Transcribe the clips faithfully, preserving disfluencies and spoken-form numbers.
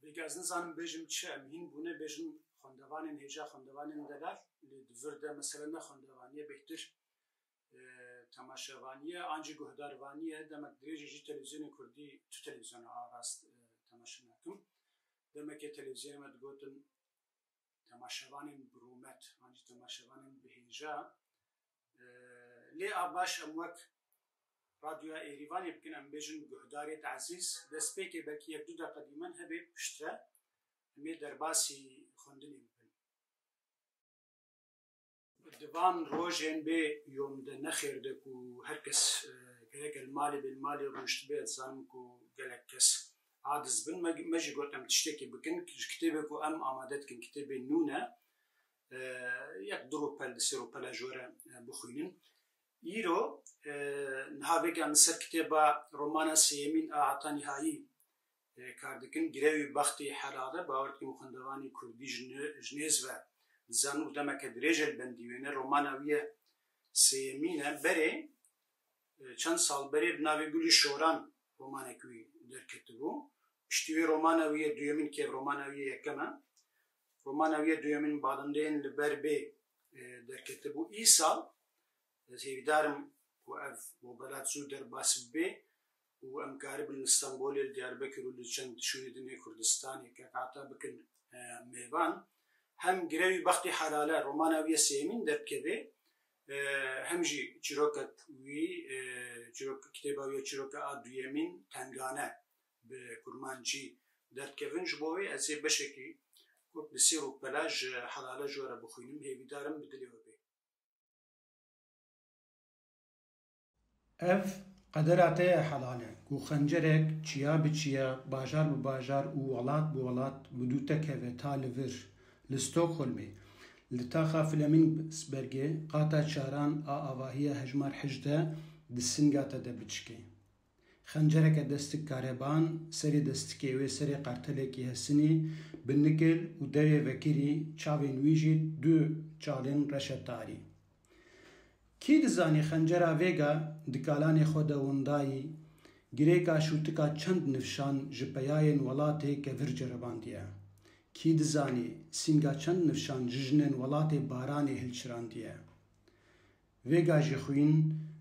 Belkî ez nizanim bêjim çi, em hîn bûne bêjin xwendevanên hêja, xwendevanên delal, lê di vir de mesele ne xwendevanî ye, bêhtir, e, temaşevanî ye, an jî guhdarvanî ye. Demek dirêj e jî televîzyonê kurdî, tu televîzyona a rast, e, temaşe nakim. Demekê televîzyonê me digotin temaşevanên bi rûmet, an jî temaşevanên bi hêja. E, lê a baş em wek Radyoya Êrîvanê bikin, em bêjin guhdarêt ezîz, destpêkê belkî yek du deqe dîmen hebe, piştre em ê derbasî xwendinê bikin. Di van rojên bê yom de, nexêr de ku her kes, e, gerek li malê bê, li malê rûştibê, ez dizanim ku gelek kes aciz bin. Me, me jî got em tiştekî bikin, ji kitêbê ku em amade dikin, kitêbê nû ne, e, yek du rûpel, di sê rûpela ji we re, e, bixwînin. Îro, e, niha vêga em li ser kitêba romana sêyemîn a Ata Nîhayî, e, kar dikin. Girewî Bextê Helal e. Bawer dikim xwendevanê kurdî ji nê-, ji nêz ve dizanin û demeke dirêj e li bendî wê ne. Romana wî ye sêyemîn e. Berê, e, çend sal berê bi navê Gulî Şoran romanek wî derketibû. Piştî wê romana wî ye duyemîn, kêv romana wî ye yekem e. Romana wî ye duyemîn Balindeyên li ber bê, e, derketibû. Îsal, ez hêvîdar im ku ev bobelat zû derbas bibe û em karibin li Stenbolê, li Diyarbekir û li çend şûnê din ê Kurdistanê kek Ata bikin, e, mêvan. Hem Girewî Bextê Helal e, romana wî ye sêyemîn, derdikeve, e, hem jî çîrokek wî, e, çîrok, kitêba wî ye çîroka a duyemîn Tengane bi kurmancî derdikevin. Ji bo wê ez ê beşekî ku bi sê rûpela ji Helale ji we re bixwînim, hêvîdar im bi dilê we bê. Ev qedera te ye Helale, ku xencerek çiya bi çiya, bajar bi bajar û welat bi welat bi dû te keve ta li vir, li Stockholmê, li taxa Flemingsbergê, qata çaran a avahiya hejmar hejdeh, di singa te de biçikê. Xencereke destik kareban, serê destikê wê serê qartelekî hesinî, bi nikil û derê vekirî, çavên wî jî du çalên reşe tarî. Kî dizanî xencera vêga di kalanê xwe de windayî, girêka şûtika çend nifşan ji peyayên welatê kevir ceribandiye? Kî dizanî sînga çend nifşan ji jinên welatê baranê hilçirandiye? Vêga jî xwîn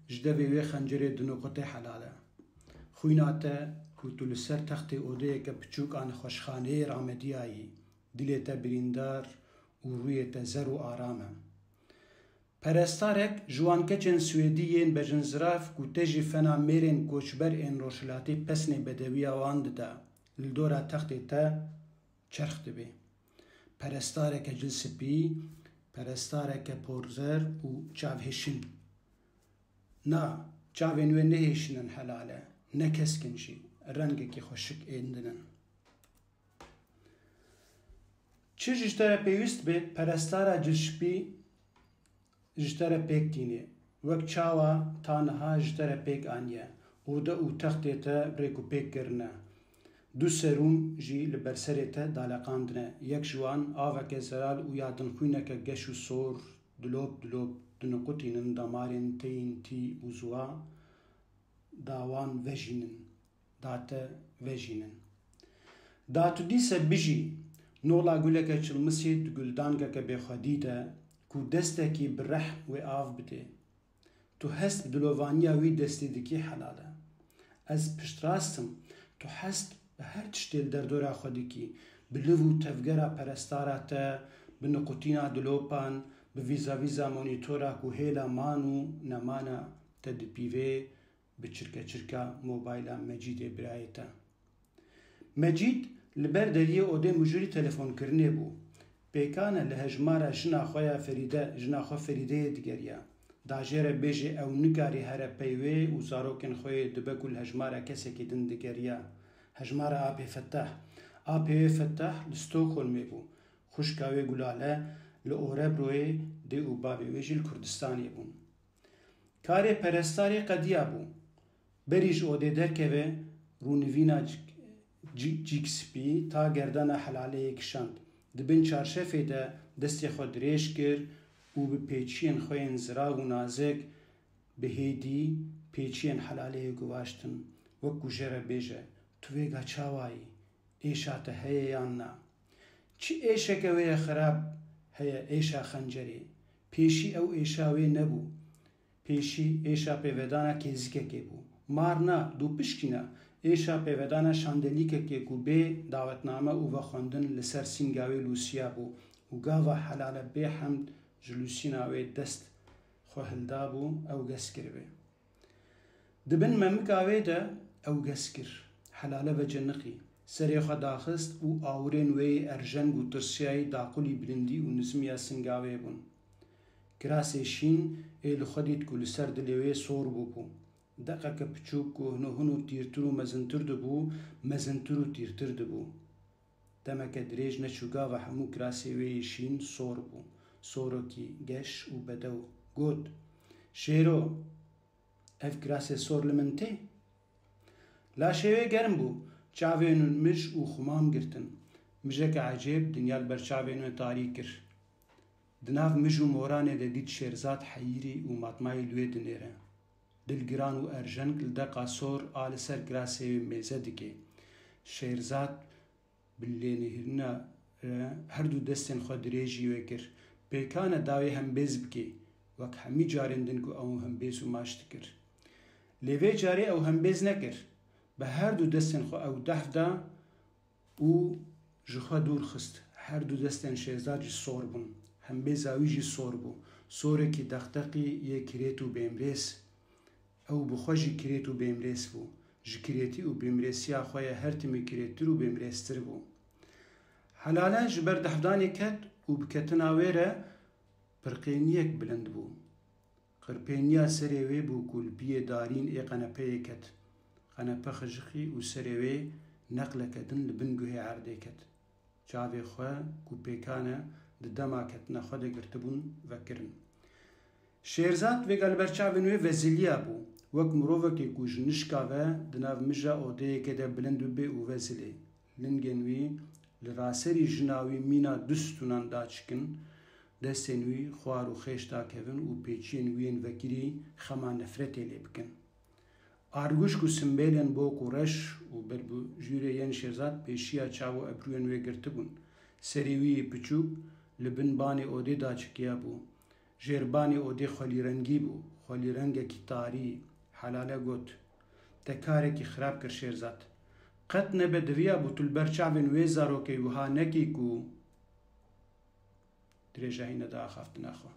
ji devê wê xencerê dinoqutê Helale. Xwîna te ku tu li ser textê odeyeke piçûk a nexweşxaneyê ramediyayî, dilê te birîndar û rûyê te zer û aram e. Perestarek ji wan keçên Swêdî yên bejinzirav ku te jî fena mêrên koçber ên rojhilatî pesnê bedewiya wan dida, li dora textê te çerx dibe. Perestareke cilspî, perestareke porzer û çavhêşin. Na, çavên wê nehêşin in Helale, ne keskin jî, rengekî xweşik êndin in. Çi ji te re pêwîst be, perestara cilspî ji te re pêk tîne, wek çawa ta niha ji te re pêk aniye, ode û textê te rêk û pêk kirine. Du serûm jî li ber serê te daleqandine, yek ji wan aveke zelal û ya dinxwîneke geş û sor dilop dilop diniqutînin damarên teyîn tî û ziwa da wan vejînin. Da te vejînin. Da tu dîse bijî, nola guleke çilmisî di guldangeke bêxwedî de, ku destekî bi rehm wê av bidê. Tu hest bi dilovaniya wî destî dikî Helale. Ez piştrast im, tu hest bi her tiştê li derdora xwe dikî, bi liv û tevgera perestara te, bi niqutîna dilopan, bi vîzavîza monîtora ku hêla man û nemana te dipîvê, bi çirkeçirka mobayla Mecîdê birayê te. Mecîd li ber deriyê odê mijûrî telefonkirinê bû. Pêkan e li hejmara jina xwe ya Ferîde, jina xwe Ferîdeyê digeriya. Da jê re bêjê ew nikarî here pey wê û zarokên xwe yê dibe ku li hejmara kesekî din digeriya. Hejmara apê Fetah. Apê wê Fetah li Stockholmê bû. Xwişka wê Gulale li Orebroyê, dê û bavê wê jî li Kurdistanê bûn. Karê perestarê qediya bû. Berî ji odê derkeve, rûnivîna cik-, cî-, cîkspî ta gerdana Helaleyê kişand. Di bin çarşefê de destê xwe dirêj kir û bi pêçiyên xwe yên zirav û nazik, bi hêdî pêçiyên Helaleyê guvaştin, wek ku jê re bêje, tu vêga çawa yî? êşa te heye yan na? Çi êşeke wê ye xirab heye, êşa xencerê? Pêşî ew êşa wê nebû. Pêşî êşa pêvedana kêzikekê bû. Mar na, dûpişkî na, êşa pêvedana şandelîkekê ku bê dawetname û vexwendin li ser sînga wê lûsiyabû û gava Helale bêhemd ji lûsîna wê dest xwe hildabû, ew gez kiribê. Di bin memika wê de ew gez kir. Helale veceniqî. Serê xwe daxist û awirên wê yê erjeng û tirsiyayî daqulî bilindî û nizmiya singa wê bûn. Kirasê şîn ê li xwe dît ku li ser dilê wê sor bûbû. Deqeke piçûk ku hino hino tîrtir û mezintir dibû, mezintir û tîrtir dibû. Demeke dirêj neçû gava hemû kirasê wê yê şîn sor bû. Sorekî geş û bedew. Got, "Şêro, ev kirasê sor li min tê?" Laşê wê germ bû. Çavên mij û xumam girtin. Mijeke ecêb dinya li ber çavên wê tarî kir. Di nav mij û moranê de dît Şêrzad heyirî û matmayî li wê dinêre. Dilgiran û erjeng li deqa sor a li ser kirasê wê mêze dike. Şêrzad bi lênihîrina re her du destên xwe dirêjî wê kir. Pêkan e dawê hembêz bike, wek hemî carên din ku ew hembêz û maç dikir. Lê vê carê ew hembêz nekir. Bi her du destên xwe ew dehf da û ji xwe dûr xist. Her du destên Şêrzad jî sor bûn. Hembêza wî jî sor bû. Sorekî deqdeqî yê kirêt û bêmrêz. Ew bi xwe jî kirêt û bêmrêz bû. Ji kirêtî û bêmrêsiya xwe ye her timî kirêttir û bêmrêztir bû. Helale ji ber dehfdanê ket û bi ketina wê re pirqêniyek bilind bû. Qirpêniya serê wê bû ku li piyê darîn ê qenepeyê ket. Qenepe xijixî û serê wê neqleke din li bin guhê erdê ket. Çavê xwe ku pêkan e di dema ketina xwe de girtibûn, vekirin. Şêrzad vêga li ber çavên wê veziliya bû. Wek mirovekê ku ji nişka ve di nav mija odeyekê de bilind bibe û vezilê. Lingên wî li raserî jina wî mîna du stûnan daçikin, destên wî xwar û xêş dakevin û pêçiyên wî yên vekirî xema nefretê lê bikin. Argûşk û simbêlên bok û reş û ber bi jûrê yên Şêrzad pêşiya çav û ebrûyên wê girtibûn. Serê wî yê piçûk li bin banê odê daçikiya bû. Jêr banê odê xwelîrengî bû, xwelîrengekî tarî. Helale got, "Te karekî xirab kir Şêrzad. Qet ne bediviya bû tu li ber çavên wê zarokê wiha nekî ku." Dirêjahî neda axaftina xwe.